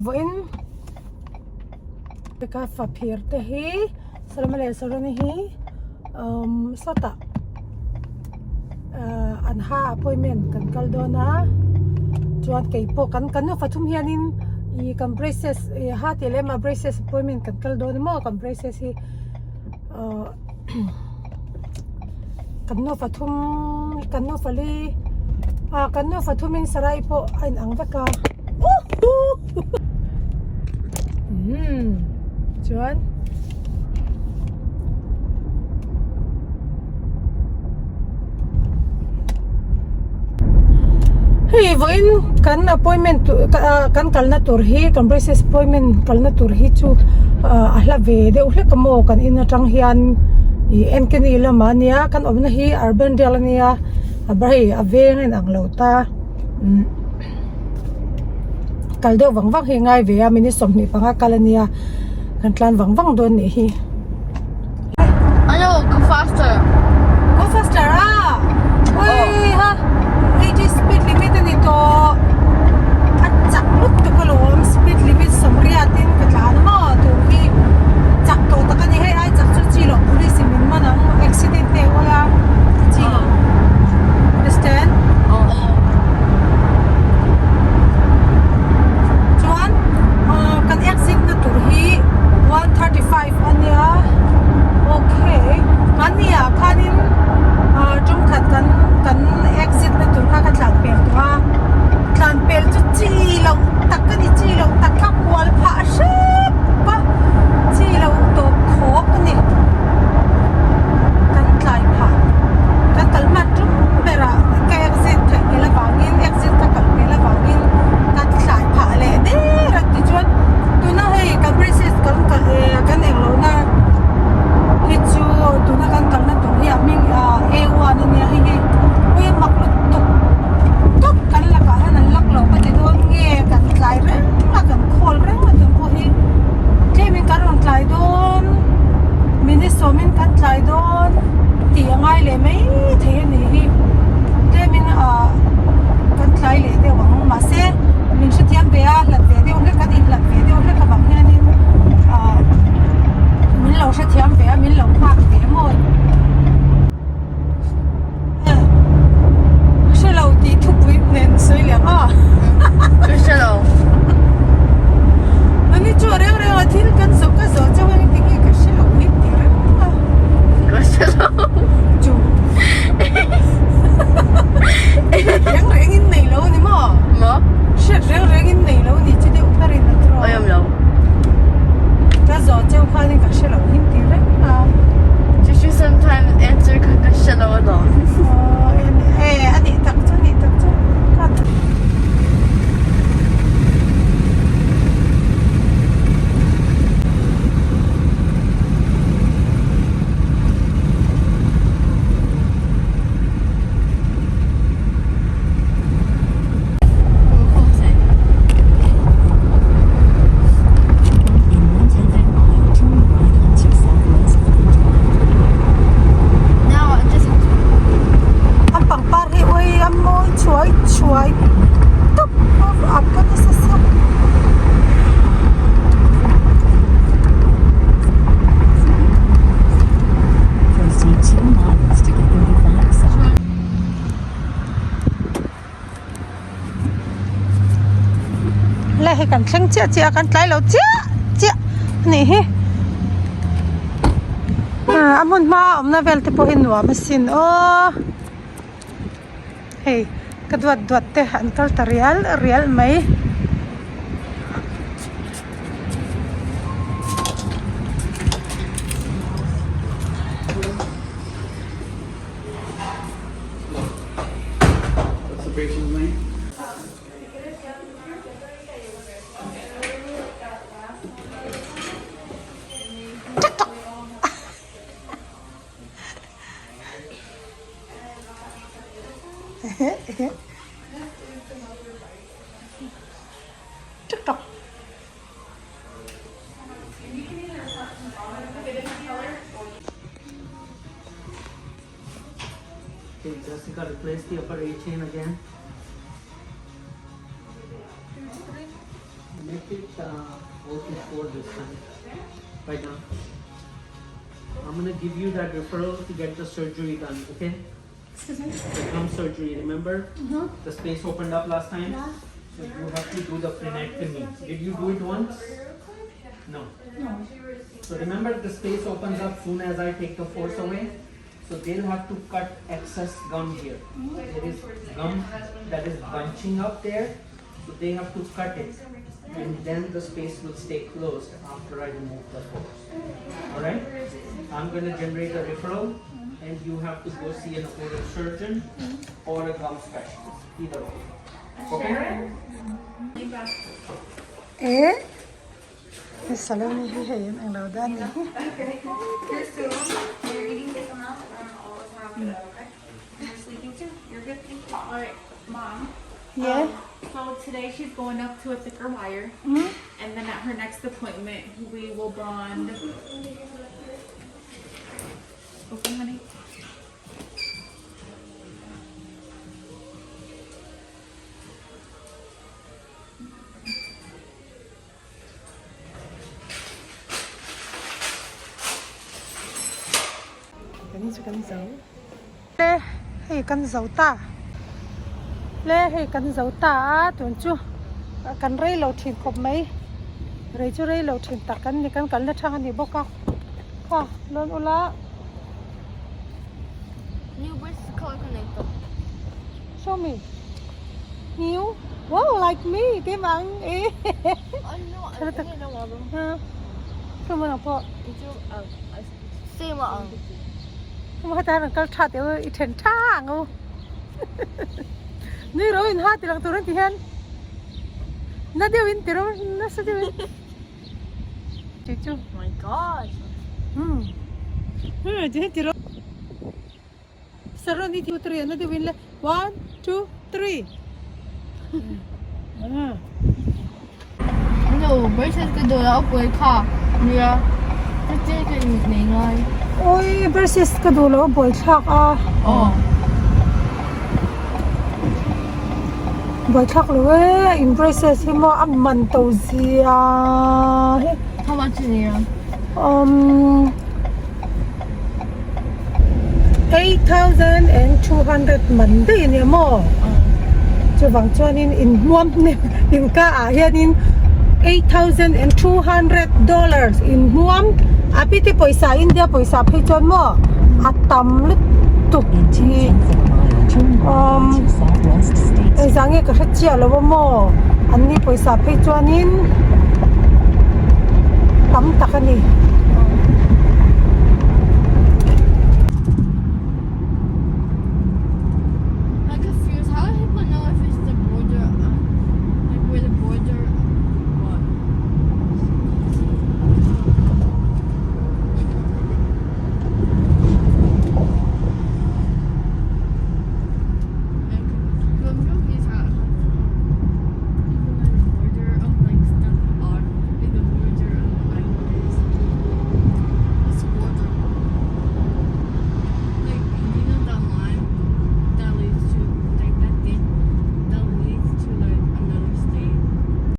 Vawiin ka faphir te hi Salama leh Saroni hi umm sawtah ahh an ha appointment kan kal dawn a chuan keipawh kan kan nufa thum hianin ih kan braces ih ha tih lem a braces appointment kan kal dawn emaw kan braces hi ahh kan nufa thum kan nufa li ah kan nufa thumin sarai pawh a inang vek a umm chuan hei vawiin kan appointment tur ah kan kalna tur hi kan braces appointment kalna tur hi chu ah a hla ve deuh hlek a maw kan in atang hian ih enkeni lamah a nia kan awmna hi urban rial a nia a hei a veng a inang lo ta umm kal deuh vang vang hi a ngai ve a minute 25 kal a nia kan tlan vang vang dawn nih hi. Ayo, go faster. Go faster a! Ui ha! 80 speed limit a ni tawh. A chak lutuk alawm speed limit sawmriat in ka tlan a maw tun hi chak tawh tak a ni hei ai chak chu chi loh police in min man ang accident te a awm a chi loh understand? Chuan kan exit na tur hi 135 A nia okay mahni ah khanin ah tum khat kan kan exit na tur kha ka tlan pel tawh a tlan pel chu chi loh tak a ni chi loh tak kha kual phah hrep a chi loh tawp khawk a ni kan tlai phah kan kal hman tum berah ka exit theih hmel avangin exit ka kal hmel avangin ka tlai phah leh der a tichuan tuna hei kan braces kan kal eh kan eng loh na hi chu tuna kan kalna tur hi a hming ah A one a nia hei hi ui a mak lutuk tawp kan lakah hian an lak lo ka ti dawn nge kan tlai reng a kan khawl reng a tun pawh hi tlem in kan rawn tlai dawn minute sawmin kan tlai dawn tih a ngai leh mai thei a ni hi tlem in ah kan tlai leh deuh ang mahse min hrethiam ve a hlat ve deuh hlek an inhlat ve deuh hlek avang hianin ah min lo hrethiam ve a min lo nghak ve maw hre lo tih thupui nen sawi leh ang a Ka hre lo Ani chu a reng reng a thil kan zawh ka zawh chauh a engtin nge ka hre lo hi ti reng a Ka hre lo Chu Reng reng in nei lo ni maw? Maw? Hriat reng reng in nei lo ni chu deuh kharin a thaw. Awm lo. Ka zawh cheu khanin ka hre lo him ti reng a. Did you sometimes answer kha ka hre lo alawm? Aw e a nih tak chu a nih tak chu. An pangpar hi ui a mawi chhuai chhuai tawp a ka nasa sia. Le hei kan thleng chiah chiah a kan tlai lo chiah chiah a nih hi a hmun hma a awmna vel te pawh hi nuam asin aw hei ka duat duat te an kal ta rial rial mai. Okay, Jessica, replace the upper A chain again. Make it uh, all to 4 this time. Right now. I'm gonna give you that referral to get the surgery done, okay? Excuse me. The gum surgery, remember? The space opened up last time? So you have to do the frenectomy. Did you do it once? No. No. So remember the space opens up soon as I take the force away. So they'll have to cut excess gum here. There is gum that is bunching up there. So they have to cut it. And then the space will stay closed after I remove the force. Alright? I'm gonna generate a referral and you have to go see an oral surgeon or a gum specialist. Either way. Okay? E Saloni hi hei an englo dan ni hi. You're eating this amount and all the time, okay? You're sleeping too. You're good. All right, mom. Yeah. So today she's going up to a thicker wire, and then at her next appointment we will bond. Open, honey. Kan chu kan zo. Le hei kan zo ta. Le hei kan zo ta a tun chu kan rei lo thin khawp mai. Rei chu rei lo thin tak kan ni kan kal na thang a ni bawk a. Kha lawn ula. New braces color connector. Show me. New. Wow, like me. Te mang e. I know. I think I know one of them. Ha. Chu mo nang pawh. Same one. Mo ta ran kal tha teu i then tha ang u. Nui ro in ha ti lang tur an ti hian. Na deuh in ti ro nasa deuh in. Chu chu. Oh my gosh. Hmm. Hmm, ti hian ti ro. Saron i ti 3 na deuh in le. 1 2 3. Hmm. No, braces ka do lo pui kha. Nia. Ka che ka nei ngai. Oi, braces ka duh loh a buai thlak a. Oh. Buai thlak lo e, in braces hi maw a man to zia hi. How much nia? Um 8200 man daih a nia maw? Chuvang chuanin in hmuam in ka ah hianin $8200 in hmuam a piti pawisa India pawisa phei chuan maw a tam lutuk hi umm engzah nge ka hre chiah lo a maw an ni pawisa phei chuanin tam tak a ni.